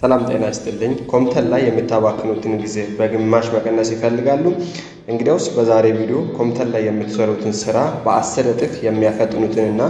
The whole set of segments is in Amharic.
ሰላም ጤና ይስጥልኝ። ኮምፒውተር ላይ የምታባክኑትን ጊዜ በግማሽ መቀነስ ይፈልጋሉ? እንግዲያውስ በዛሬ ቪዲዮ ኮምፒውተር ላይ የምትሰሩትን ስራ በ10 እጥፍ የሚያፈጥኑትንና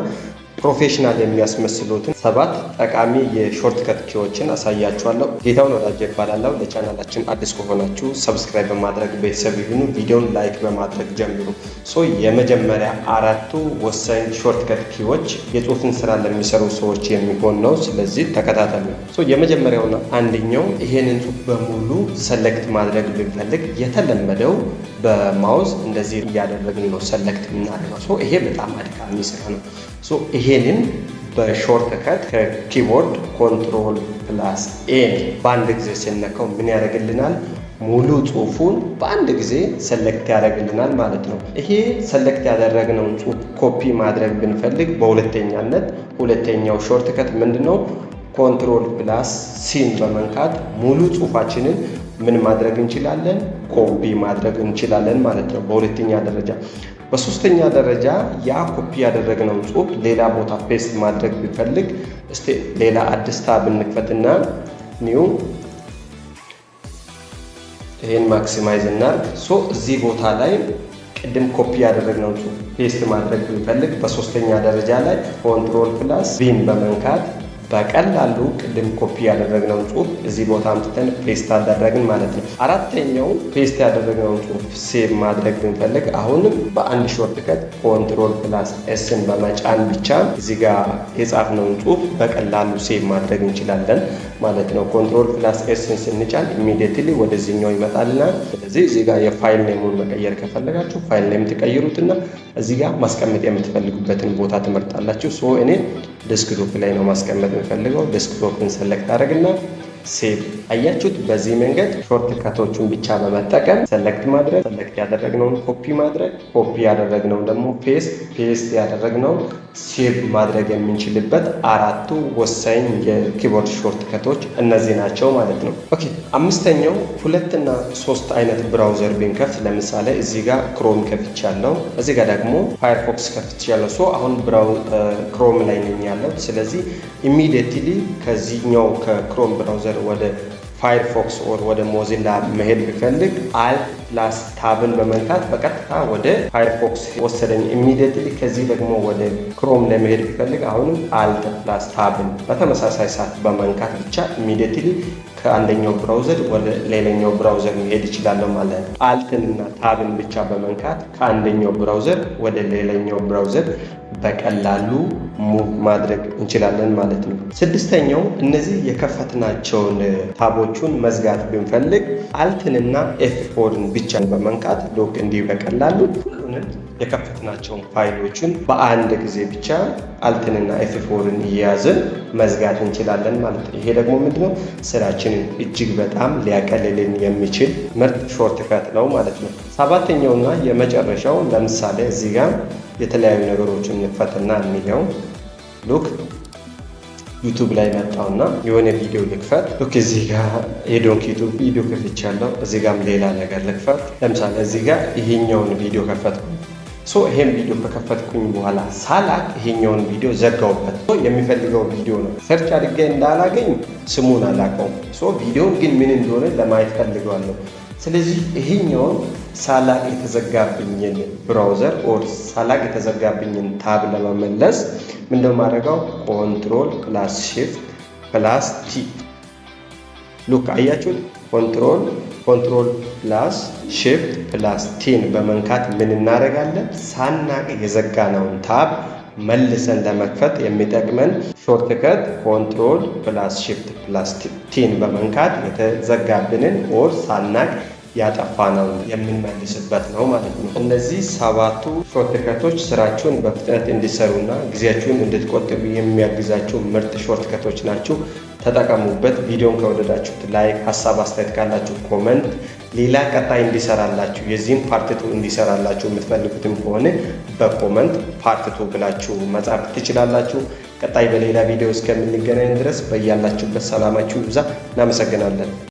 professional የሚያስመስሉትን ሰባት ጠቃሚ የ shortcut key ዎችን አሳያችኋለሁ። ጌታውን ወዳጄ እባላለሁ። ለቻናላችን አዲስ ከሆናችሁ subscribe በማድረግ ቤተሰብ ይሁኑ። ቪዲዮን like በማድረግ ጀምሩ። So የመጀመሪያ አራቱ ወሳኝ shortcut key ዎች የጽሁፍን ስራ ለሚሰሩ ሰዎች የሚሆን ነው። ስለዚህ ተከታተሉ። So የመጀመሪያውና አንደኛው ይሄንን ጽሁፍ በሙሉ select ማድረግ ብንፈልግ የተለመደው በ mouse እንደዚህ እያደረግን ነው select የምናደርገው። So ይሄ በጣም አድካሚ ስራ ነው። So ይሄንን በ shortcut ከ keyboard control plus A ን በአንድ ጊዜ ስንነካው ምን ያደርግልናል? ሙሉ ጽሁፉን በአንድ ጊዜ select ያደርግልናል ማለት ነው። ይሄ select ያደረግነውን ጽሁፍ ኮፒ ማድረግ ብንፈልግ በሁለተኛነት ሁለተኛው shortcut ምንድን ነው? Control plus C ን በመንካት ሙሉ ጽሁፋችንን ምን ማድረግ እንችላለን? ኮፒ ማድረግ እንችላለን ማለት ነው በሁለተኛ ደረጃ። በሶስተኛ ደረጃ ያ ኮፒ ያደረግነውን ጽሁፍ ሌላ ቦታ paste ማድረግ ብንፈልግ እስቲ ሌላ አዲስ tab እንክፈትና new፣ ይሄን maximize እናርግ። So እዚህ ቦታ ላይ ቅድም ኮፒ ያደረግነውን ጽሁፍ paste ማድረግ ብንፈልግ በሶስተኛ ደረጃ ላይ control plus V ን በመንካት በቀላሉ ቅድም ኮፒ ያደረግነውን ጽሁፍ እዚህ ቦታ አምጥተን paste አደረግን ማለት ነው። አራተኛው paste ያደረግነውን ጽሁፍ save ማድረግ ብንፈልግ አሁንም በአንድ shortcut control plus S ን በመጫን ብቻ እዚህ ጋር የጻፍነውን ጽሁፍ በቀላሉ save ማድረግ እንችላለን ማለት ነው። Control plus S ን ስንጫን immediately ወደዚህኛው ይመጣልናል። ስለዚህ እዚህ ጋር የ file name ኡን መቀየር ከፈለጋችሁ file name ትቀይሩትና እዚህ ጋር ማስቀመጥ የምትፈልጉበትን ቦታ ትመርጣላችሁ። So እኔ desktop ላይ ነው ማስቀመጥ የምፈልገው። Desktop ን select አደረግና save። አያችሁት? በዚህ መንገድ shortcut ኦቹን ብቻ በመጠቀም select ማድረግ፣ select ያደረግነውን ኮፒ ማድረግ፣ ኮፒ ያደረግነውን ደግሞ paste፣ paste ያደረግነውን save ማድረግ የምንችልበት አራቱ ወሳኝ የ keyboard shortcut ኦች እነዚህ ናቸው ማለት ነው። Okay፣ አምስተኛው ሁለትና ሶስት አይነት browser ብንከፍት፣ ለምሳሌ እዚህ ጋር Chrome ከፍቻለሁ፣ እዚህ ጋር ደግሞ Firefox ከፍቻለሁ። So አሁን Chrome ላይ ነኝ ያለው። ስለዚህ immediately ከዚህኛው ከ Chrome browser ወደ Firefox or ወደ Mozilla መሄድ ብፈልግ Alt plus Tab ን በመንካት በቀጥታ ወደ Firefox ወሰደኝ። Immediately ከዚህ ደግሞ ወደ Chrome ለመሄድ ብፈልግ አሁንም Alt plus Tab ን በተመሳሳይ ሰዓት በመንካት ብቻ immediately ከአንደኛው browser ወደ ሌላኛው browser መሄድ እችላለሁ ማለት ነው። Alt ን እና Tab ን ብቻ በመንካት ከአንደኛው browser ወደ ሌላኛው browser በቀላሉ move ማድረግ እንችላለን ማለት ነው። ስድስተኛው እነዚህ የከፈትናቸውን tab ኦቹን መዝጋት ብንፈልግ Alt ንና F4 ን ብቻ በመንካት look እንዲህ በቀላሉ ሁሉንም የከፈትናቸውን ፋይሎችን በአንድ ጊዜ ብቻ Alt ንና F4 ን እየያዝን መዝጋት እንችላለን ማለት ነው። ይሄ ደግሞ ምንድነው? ስራችንን እጅግ በጣም ሊያቀልልን የሚችል ምርጥ shortcut ነው ማለት ነው። ሰባተኛውና የመጨረሻው ለምሳሌ እዚህ ጋር የተለያዩ ነገሮችን እንክፈትና እንየው። Look፣ YouTube ላይ መጣውና የሆነ ቪዲዮ ልክፈት። Look፣ እዚህ ጋር የ Donkey Tube ቪዲዮ ከፍቻለሁ። እዚህ ጋርም ሌላ ነገር ልክፈት። ለምሳሌ እዚህ ጋር ይሄኛውን ቪዲዮ ከፈትኩ። So ይሄን ቪዲዮ ከከፈትኩኝ በኋላ ሳላቅ ይሄኛውን ቪዲዮ ዘጋውበት። የሚፈልገው ቪዲዮ ነው። Search አድርጌ እንዳላገኝ ስሙን አላውቀውም። So ቪዲዮውን ግን ምን እንደሆነ ለማየት ፈልገዋለሁ። ስለዚህ ይሄኛውን ሳላቅ የተዘጋብኝን browser or ሳላቅ የተዘጋብኝን tab ለመመለስ ምንድነው የማደርገው? Control plus Shift plus T። Look፣ አያችሁት? Control plus Shift plus T ን በመንካት ምን እናደርጋለን? ሳናቅ የዘጋነውን tab መልሰን ለመክፈት የሚጠቅመን shortcut control plus Shift plus T ን በመንካት የተዘጋብንን or ሳናቅ ያጠፋነውን የምንመልስበት ነው ማለት ነው። እነዚህ ሰባቱ shortcut ኦች ስራችሁን በፍጥነት እንዲሰሩና ጊዜያችሁን እንድትቆጥቡ የሚያግዛችሁ ምርጥ shortcut ኦች ናቸው። ተጠቀሙበት። ቪዲዮን ከወደዳችሁት like፣ ሀሳብ አስተያየት ካላችሁ comment፣ ሌላ ቀጣይ እንዲሰራላችሁ የዚህም part two እንዲሰራላችሁ የምትፈልጉትም ከሆነ በ comment part two ብላችሁ መጻፍ ትችላላችሁ። ቀጣይ በሌላ ቪዲዮ እስከምንገናኝ ድረስ በያላችሁበት ሰላማችሁ ይብዛ። እናመሰግናለን።